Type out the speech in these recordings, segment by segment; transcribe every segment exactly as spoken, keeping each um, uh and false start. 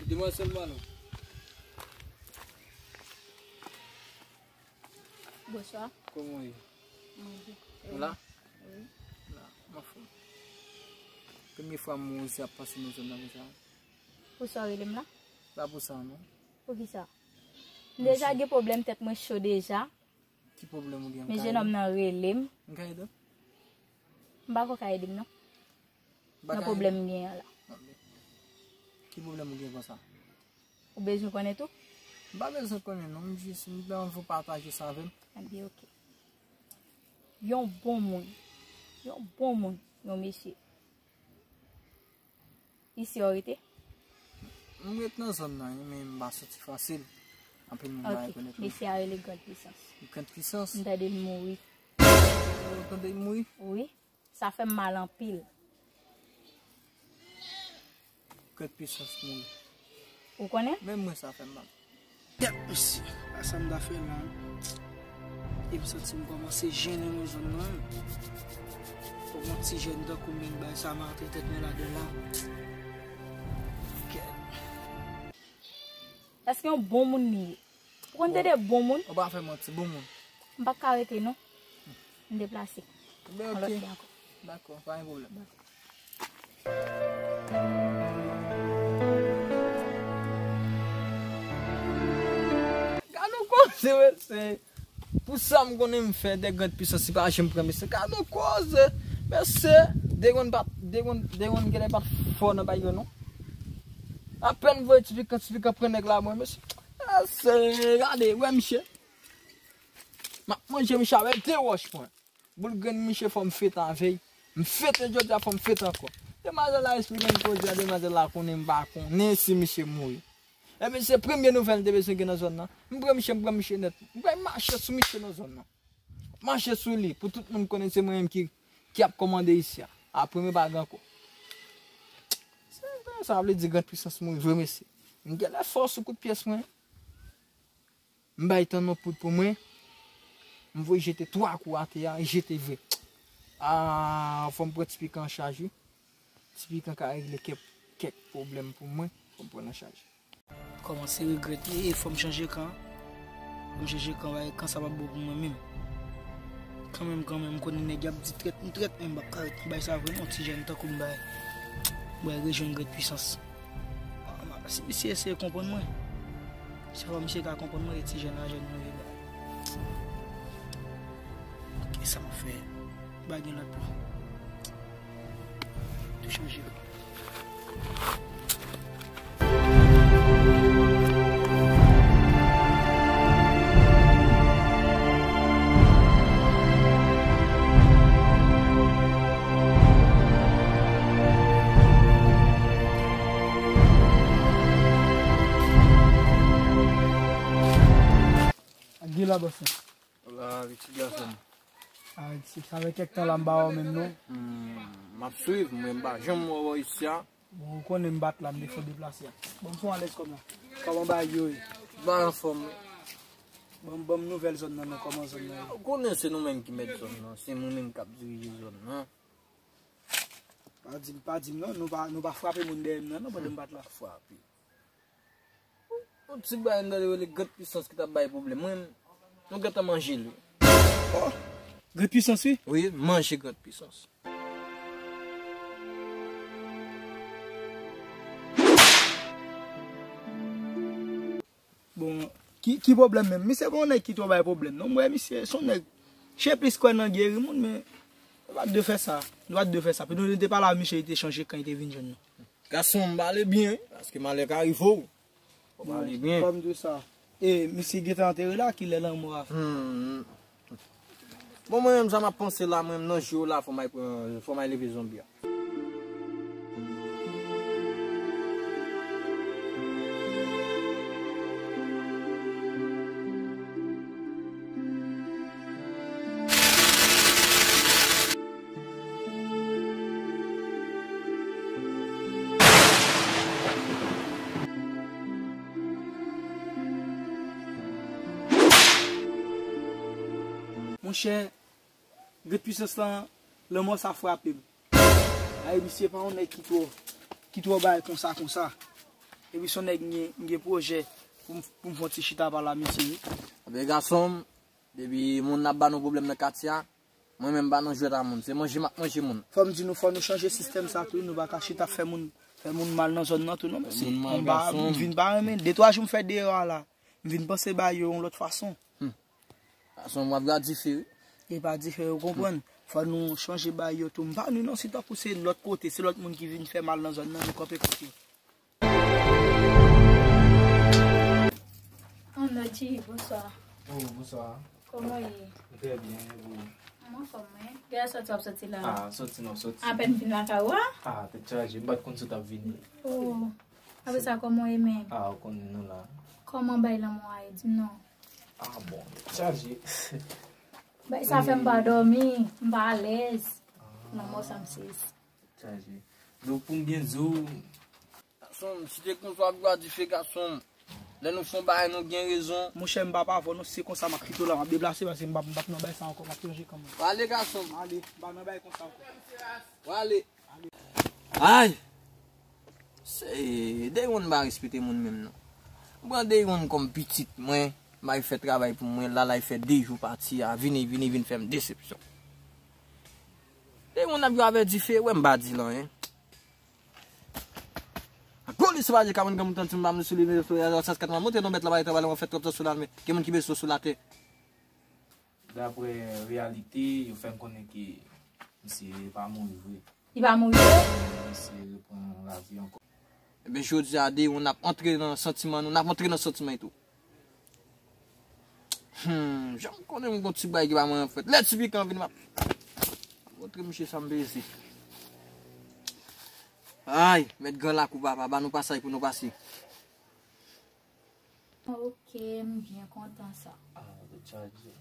Demwazèl Malo. Bonswa. Kòman w ye? Mwen byen. Ou la? Wi. La, m anfòm. Premye fwa m wè w ap pase nan zòn nan konsa. Pou sa w rele m la? Pa pou sa, non. Poukisa? M deja gen pwoblèm, tèt mwen cho deja. Ki pwoblèm ou gen? Men jenòm nan rele m. M ka ede w? M pa kwè w ka ede m, non. Nan pwoblèm m gen an la. Ki pwoblèm ou gen konsa? Ou bezwen konnen tou? M pa bezwen konnen non, m jis m pran pou pataje sa avè m. Ebyen, oke. Yon bon moun. Yon bon moun. Yon mesye. Isi w rete? M ret nan zòn nan, wi, men m pa soti fasil. Anpil moun pa rekonèt mwen. Mesye a rele Grand Puissance. Grand Puissance? M tande l mouri. Ou tande l mouri? Wi. Sa fè m mal anpil. Kèt pisans mouri. Ou konnen? Menm mwen sa fè m mal. Kèt mesye, a sa m ta fè la. E m santi m kòmanse jennen nan zòn nan. Fòk yon ti jèn tankou m vin bay sa maten tèt mwen ladan la. Kèt. Èske yon bon moun li ye? Ou konn tande bon moun? Ou pa fè manti, bon moun. M p ap ka rete non. M deplase. Ben, yon lòt lè ankò. Dakò, pa gen pwoblèm. Gade yon koze, mesye. Pou sa m konnen m fè de Grand Puissance, li pa janm pran mesye. Gade yon koze. Mesye, Degonn pa, Degonn, Degonn genlè pa t fò nan bagay yo non. Apèn voye ti pikan, ti pikan pran nèg la mwen, mesye. Mesye, gade, wè misye. M ap manje misye avèk de wòch mwen. Boul grenn misye fò m fete avè l. M fete jodi a, fò m fete ankò. Demwazèl la esplike m koze a, demwazèl la konnen m pa konnen si misye mouri. Epi se premye nouvèl m te bezwen gen nan zòn nan. M pran misye, m pran misye nèt. M pral mache sou misye nan zòn nan. Mache sou li pou tout moun konnen se mwen menm ki, ki ap kòmande isi a. Apre mwen pa gen ankò. Se, sa vle di Grand Puissance mouri vre mesye. M genlè fò sou kout pyès mwen. M bay tann yon poud pou mwen. M voye jete twa kou atè a, jete vre. Ah, fò m pran ti pikan an chaj wi. Ti pikan ka regle kèk, kèk pwoblèm pou mwen. Fò m pran l an chaj. Kòmanse regrèt, e, e, fò m chanje kan. Fò m chanje kan, kan sa p ap bon pou mwen menm. Kanmenm, kanmenm, m konnen nèg y ap di trèt, m trèt, men m p ap ka ret nan bay sa vre non, ti jèn tankou m bay. M pral rejwenn Grand Puissance. Si misye eseye konprann mwen, se fò misye ka konprann mwen, e ti jèn la jèn nou ye la. Kisa m fè? Pa gen lòt plan. Tou chanje. Ak gen la bòs la. Hola, pitit gason m. Ah, se, sa fè kèk tan la m pa wè w menm non. Hmm, m ap swiv, mwen m pa janm wè w isi a. Bon, ou konnen m pa t la, m te fò deplase a. Bon, m sou alèz kòman? Kòman bagay yo ye? Ba anfòm wi. Bon, ban m nouvèl zòn nan non, kòman zòn nan ye? Ou konnen se nou menm ki mèt zòn nan, se nou menm k ap dirije zòn nan. Pa di m, pa di m non, nou pa, nou pa frape moun dèyè m nan non, pandan m pa t la. Frape. Yon ti bagay m tande rele Grand Puissance ki t ap bay pwoblèm. Mwen, nou gentan manje l wi. Oh! Grand Puissance wi? Wi, manje Grand Puissance. Bon, ki, ki pwoblèm menm? Misye pa yon nèg ki twò bay pwoblèm non. M wè misye se yon nèg, misye plis kwè nan geri moun, men nou pa t dwe fè sa. Nou pa t dwe fè sa. Pito nou te pale avèk misye, li te chanje kan, li te vin jwenn nou. Gason m, pale byen, paske malè ka rive w. Fò pale byen. Kòm di sa. E, misye gentan antere la, kilè lanmò a fè? Hmm. Bon, mwen menm, sa m ap panse la, mwen menm, nan jou la, fò m al pran, fò m al leve zonbi a. Monchè, Grand Puissance lan, lanmò sa frape m. Ay, misye pa yon nèg ki twò, ki twò bay konsa, konsa. Epi se yon nèg m gen, m gen pwojè pou m, pou m fè yon ti chita pale a misye, wi. Ebyen, gason m, depi moun ap ba nou pwoblèm nan katye a, mwen menm m pa nan jwèt a moun. Se manje m ap manje moun. Fò m di nou, fò nou chanje sistèm sa tou, nou pa ka chita fè moun, fè moun mal nan zòn nan tou, non, mesye. Fè moun mal, m pa, gason m. M vin pa renmen. De twa jou m fè deyò a la, m vin panse ba yo yon lòt fason. Hmm. Gason m ap gad dife, wi. E pa dife, ou konprann? Fò nou chanje ba yo tou. M pa nou non, si tankou se lòt kote, se lòt moun ki vin fè mal nan zòn nan, nou kanpe kont yo. Ann, Nadji, bonswa. Oh, bonswa. Kòman w ye? Trè byen, e ou? Mwen anfòm, wi. Kilè w sòti, w ap sòti la? Ah, sòti non, sòti. Apèn vin lakay ou a? Ah, tèt chaje, m pa t konn si w t ap vini. Oh. Apre sa, kòman w ye menm? Ah, ou konnen nou la. Kòman bay lanmò a ye? Di m non. Ah, bon, tèt chaje. Bay sa fè m pa dòmi, m pa alèz. Ah. Lanmò sa m sezi. Chaje. Donk pou m byen di w, gason m, si te konsa w ap gad dife, gason m. Lè nou fè yon bagay, nou gen rezon. Monchè, m p ap avè w non, si se konsa, m ap kite w la, m ap deplase, paske m p ap, m p ap nan bagay sa ankò, m ap chanje kanmenm. Pale, gason m. Ale, m pa nan bagay konsa ankò. Pale. Ay! Se Deyonn pa respekte moun menm non. M pran Deyonn kòm pitit mwen, m al fè travay pou mwen, la, la, l fè de jou pati a, vini, vini, vin fè m desepsyon. Deyonn ap jwe avè dife, wè m pa di l anyen. Ak polis pa di ka moun granmoun tann timoun pa moun sou li, men sou rezo sas kat mwa monte non bèt la pa travay la fè twòp tan sou lame, gen moun ki bezwen sou latè. Daprè reyalite, yo fè m konnen ke misye pa mouri vre. Li pa mouri vre? Misye repran lavi ankò. Ebyen, jodi a, Deyonn, n ap antre nan santiman nou, n ap antre nan santiman tou. Hmm, jan m konnen m gon ti bagay ki pa mwen fèt. Lè ti pikan vin, m ap montre misye sa m peze. Ay, mèt gran lakou papa, ba nou pasaj pou nou pase. Ok, m byen kontan sa. Ah, tèt chaje.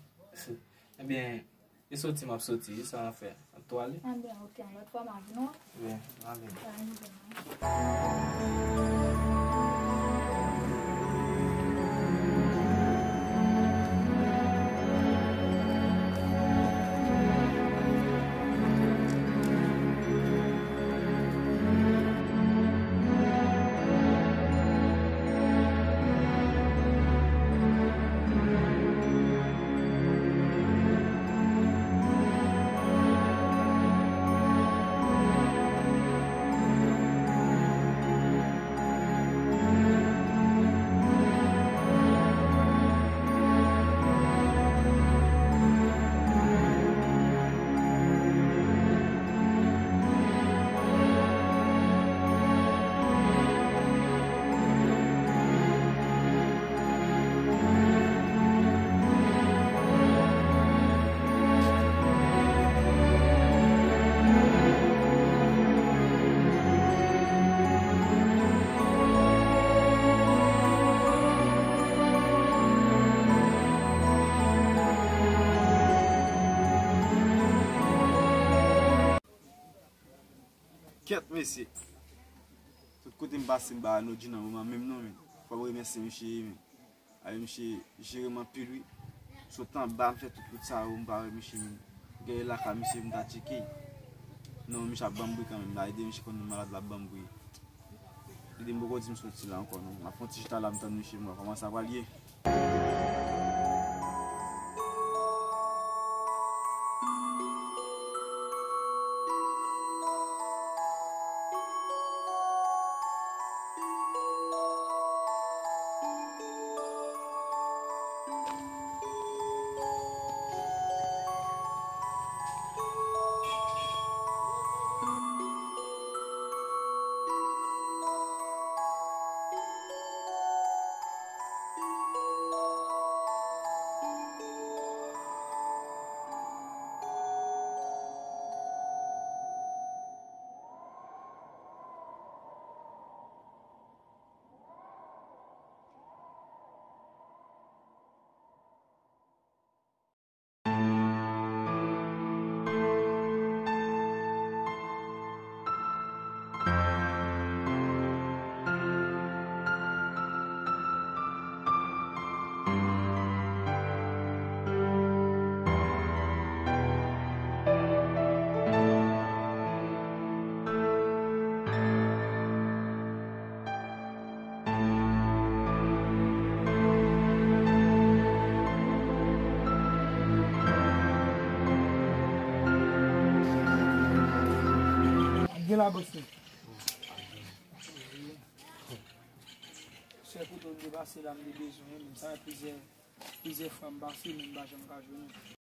Ebyen, e soti m ap soti, sa w ap fè? Ap tou ale? Ebyen, ok, yon lòt fwa m a vin wè. Ebyen, m a vin. Ba nou vin wè. Kèt, mesye. Tout kote m pase, m pa wè Nodji nan moman menm non, men. Fò m remèsye misye, men. Ay, misye jere m anpil, wi. Sot anba, m fè tout wout sa yo, m pa wè misye menm. Gade lakay misye, m ta tcheke. Non, misye ap ban m bri kanmenm. M ta ede misye konn malad la ap ban m bri. Ede m poko di m soti la ankò, non. M ap fè yon ti chita la, m tann misye, m wè kòman sa pral ye. E la, bòs mwen. Sè kote w te pase la, m te bezwen, men sa fè plizyè, plizyè fwa m pase, men m pa janm ka jwenn ou.